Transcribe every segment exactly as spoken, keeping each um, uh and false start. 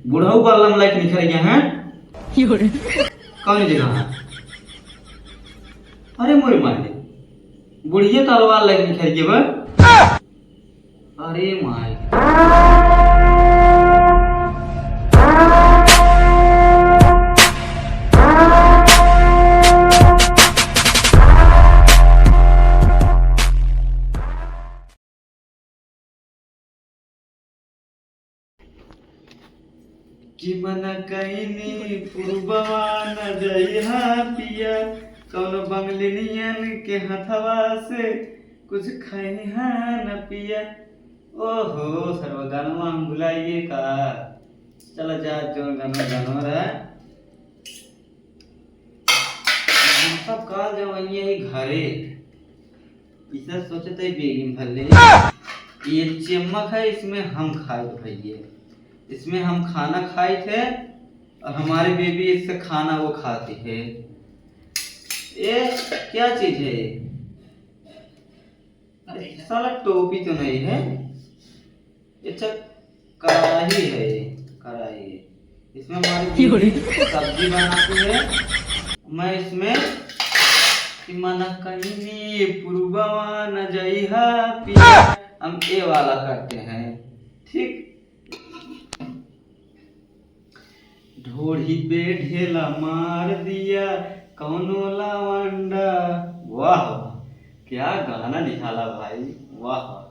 बुढ़ऊ बल्लम लाइक निखर गया है। कौन जगह है? अरे मोरे मारे, बुढ़िया तलवार लाइक निखर गया बा। अरे माई। कि मन कइनी पुरबवा न जइहा पिया, कौनो बंगलिनियन के हथवा से कुछ खइहा न पिया। ओहो, सरवा गानवा हम भुलाइए का। चला जा, जौन गानवा गानवा रहा। हम सब काल जब आइए ही घरे, इसे सोचते ही बेगिन भर ले। ये चम्मच है, इसमें हम खाए भैया, इसमें हम खाना खाए थे और हमारी बेबी इससे खाना वो खाती है। ये क्या चीज है ये? अरे साला, टोपी तो नहीं है। अच्छा, कढ़ाई है ये, कढ़ाई है। इसमें हमारी क्यों रे? दीदी सब्जी बनाती है। मैं इसमें कि मन कहीं पुरबवा न जइहा पिया, हम ये वाला करते हैं, ठीक। ढोढ़ी पे ढेला मार दिया कौनो लवंडा। वाह वाह, क्या गाना निकाला भाई, वाह वाह।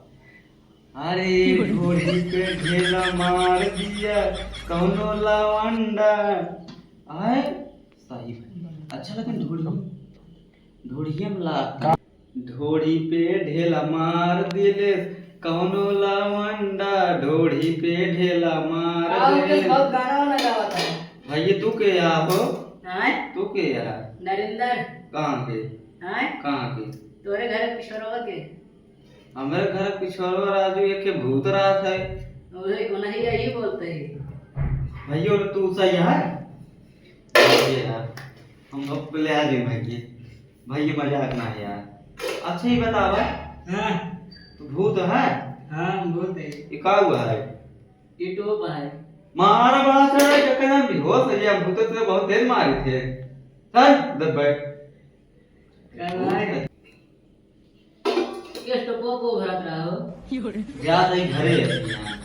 अरे ढोढ़ी पे ढेला मार दिया कौनो लवंडा। आए सही भाई, अच्छा लगन ढोढ़ी। ढोढ़िया में लात। ढोढ़ी पे ढेला मार देले कौनो लवंडा, ढोढ़ी पे ढेला मार का होके देले। बहुत गाना वाना गावत है। भाई, ये तू के या हो? आय? तू के या? नरेंद्र। कहाँ के? आय? कहाँ के? तोरे घर के पिछोरवा के। हमरे घर के पिछोरवा राजू, एक के भूत रात है। वही, वही यही बोलते हैं। भाई, और तू सही है? ये यार, हम लोग पहले आ जाए भाई। भाई, ये मजाक ना है यार। अच्छा, ये बतावा। हाँ। तू भूत है? हाँ, भूत है। ये का हुआ है? ये टोप है। मारा बात है, जब कहना बेहोश है, ये भूत से बहुत देर मारे थे। चल, दब बैठ। का भाई? ये स्टोपो को भरत रहा हो। जा तई घरे अपने यहाँ।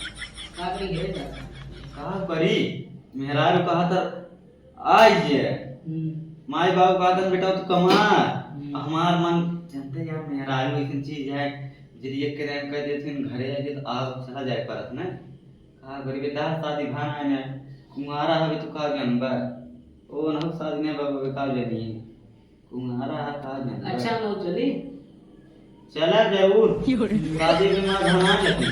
का करी घरे जाता? का करी? मेहरारू कहा था, "आइए।" हम्म। माई बाबू कहा था, "बेटा, तू कमा।" हम्म। हमार मन, जानते यार, मेहरारू ऐसी चीज है, यदि एक के टाइम कह देते हैं, "घरे आइए," तो आप चला जाए परत ना। का करी बेटा, शादी भान है ना, कुंवारा हवे, तू का जानबा? ओ ना, शादी नहीं बाबा, का जानिए। कुम्हारा हा का जानता? अच्छा, लो चली। चला जरूर। शादी के माँ धना लेकिन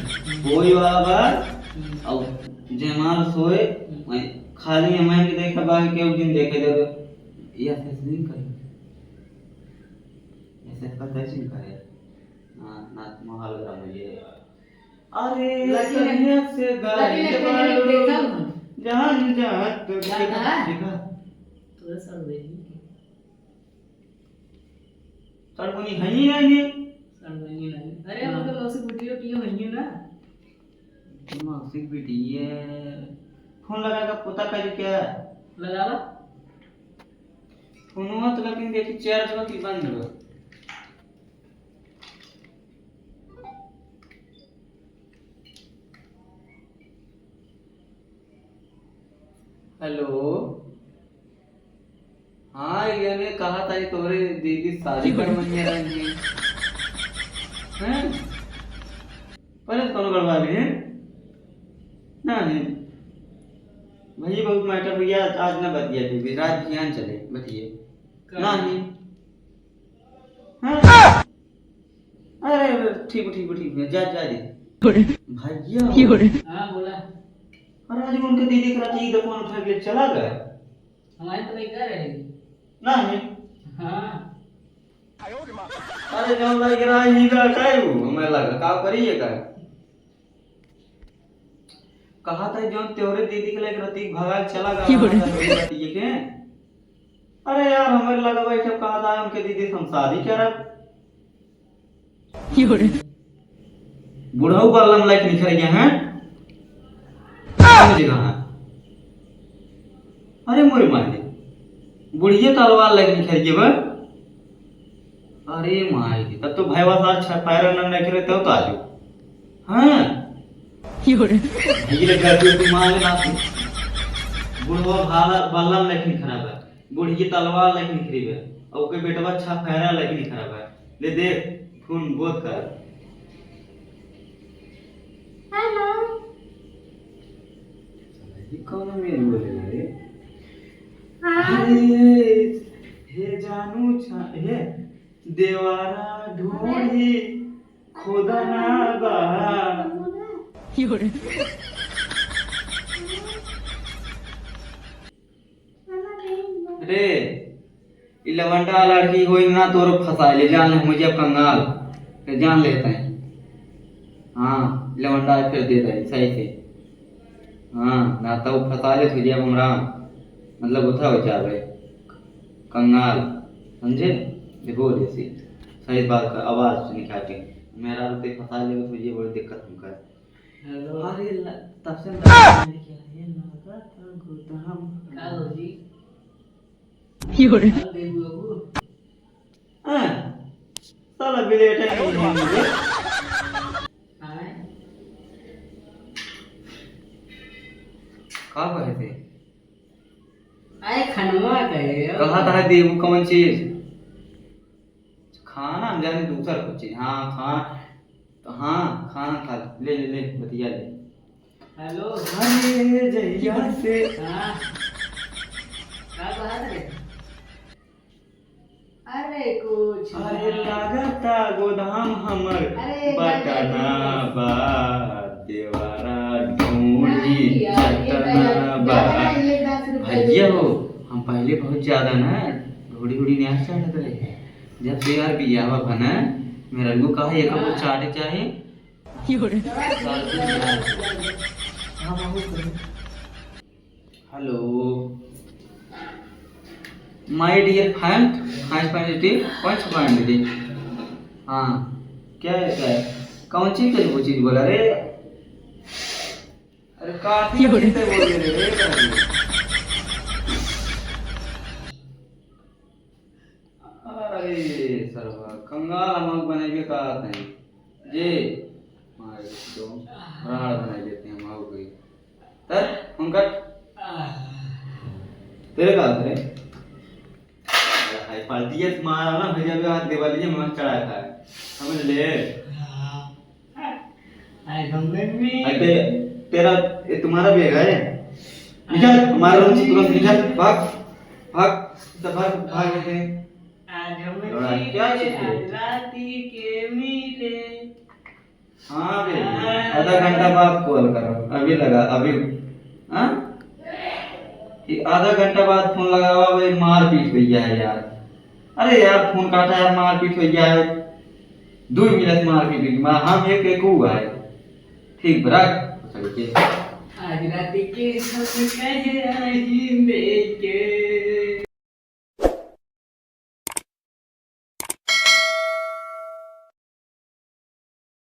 कोई बाबा हम्म। और जयमाल सोए, हम्म। वहीं खाली हमारे के देखे, बाकी केहू दिन देखे दे दो। ये ऐसे नहीं करे। ऐसे पता ही नहीं करे। हाँ, ना माहौल गरम हो गया। अरे, लेकिन, कहिया से लेकिन गाड़ी एक बारू, दिन देखा हम। जान जात का देखा, कहा? देखा। थोड़ा सा वेही। सड़गुनी है ही नहीं ये। सड़गुनी नहीं। अरे, हम हाँ। तो मौसी बिटिया पियो है ना। मौसी बिटिया। फोन लगा के पता कर क्या? लगावा। फोनवा तो लेकिन देखी चार्ज बा कि बंद बा। हेलो। हाँ, ये ने कहा था कि तोरे दीदी शादी करवाइए रहे हैं। हैं? पहले तो कौनो गड़बड़ी है? नहीं। भैया बहुत मैटर भैया, आज ना बतिया दीदी, रात ध्यान चले, बतिए। का? नहीं। हाँ? अरे, अरे, ठीक बा, ठीक बा, ठीक बा, जा, जा दे। भैया। हाँ, बोला। अरे, आज उनके दीदी के रात ई दुकान उठा के चला गया। हमारे तो नहीं कर रहे। नहीं। हाँ। अरे, जौन लग रहा है, ई का काहे वो? हमें लगा, का करी ये का? कहा था जौन त्योरे दीदी के लेके रतीक भगाल चला गया। क्यों रे? हमारे रतीक के। अरे यार, हमें लगा भाई, जब कहा था उनके दीदी से हम शादी करब। क्यों रे? बुढ़ऊ बल्लम लाइक निखर गया है। समझ गया है। अरे मोरे माई रे, बुढ़िया तलवार लइके निखर गए बा। अरे माई रे, तब तो भाई बस आज छह पैर ना निकले तो, तो आजू। हाँ। यो रे। ये ले गलती दिमाग ना तू। बुढ़वा भाला बल्ला लइके निखरा बा, बुढ़िया तलवार लइके निखरी बा, और ओके बेटवा छह पैरा लइके निखरा बा। ले देख, फोन बोध कर। हेलो। ये कौन मेल बोले रे? हाँ। अरे, हे जानू छा-, हे देवारा ढोढ़ी खोदना बा। यो रे। रे, ई लवंडा लड़की होई ना तोर फंसाए ले, जान ले, मुझे अब कंगाल, ते जान लेते हैं। हाँ, लवंडा फिर दे दे, सही से। हाँ, ना तो फंसा ले तुझे अब हमरा, मतलब उठा हो जावे, कंगाल, समझे? देखो जैसे, सही बात का आवाज निकाले, मेरा ते फंसा ले तुझे बड़ी दिक्कत हमका। हेलो। अरे ला-, तब से लगा क्या है, लगा था गोदाम। का हो जी? यो रे। का दे बाबू? हाँ, साला बिलेट है नहीं है मुझे। आए? का कहे थे? आए खनवा कहे हो। कहा था देबू कौन चीज? खाना हम जाने दूसर कुछ चीज। हाँ, खाना। तो हाँ, खाना खा ले, ले, ले, बतिया ले। हेलो। अरे, जहिया से हाँ। का बात है? अरे, कुछ अरे, ना। लागता गोदाम हमर अरे, बटना दादा। बा, देवारा ढोढ़ी नहीं, यार, ये चटना दादा, बा। दादा, ये दस रुपये भैया दे। हो, हम पहले बहुत ज्यादा ना ढोढ़ी उढ़ी नहीं चाटत रहे। जब से यार बियाह बा ना, मेरा को कहा ये कब हाँ। चाटे चाहे। हाँ, बहुत बढ़िया। हेलो। My dear friend, friend, friend, friend, कौन सा friend दे? हाँ, क्या है, क्या है? कौन सी तेरे वो चीज बोला रे? अरे, काफी अच्छे से बोल रहे रे, रे। अरे सरवा, कंगाल हम लोग बनेबे का आते हैं। जे, मार दो, राड़ बना देते हैं हम लोग। तर, उनका, तेरे का आते हैं? अरे हाय, पार्टी है, मारा ना भैया, भी हाथ दिवाली है, मैं चढ़ा था, समझ ले। हाँ। I don't make me। अरे, तेरा, ये तुम्हारा बैग है? निकल, हमारे रूम से तुरंत निकल, भाग, भाग, इधर भाग, भाग यहाँ से। आज हम लौड़ा, मिले, क्या चीज है? आज राती के मिले। हाँ बे, हाँ। आधा घंटा बाद कॉल करो, अभी लगा, अभी, हाँ? कि आधा घंटा बाद फोन लगावा, भाई, मारपीट हुई है यार। अरे यार, फोन काटा यार, मारपीट हुई है। दो मिनट मारपीट हुई, मार, हम एक, एक हुआ है। ठीक, बराबर। चल के। आज रात के हम कहे आइंदे के।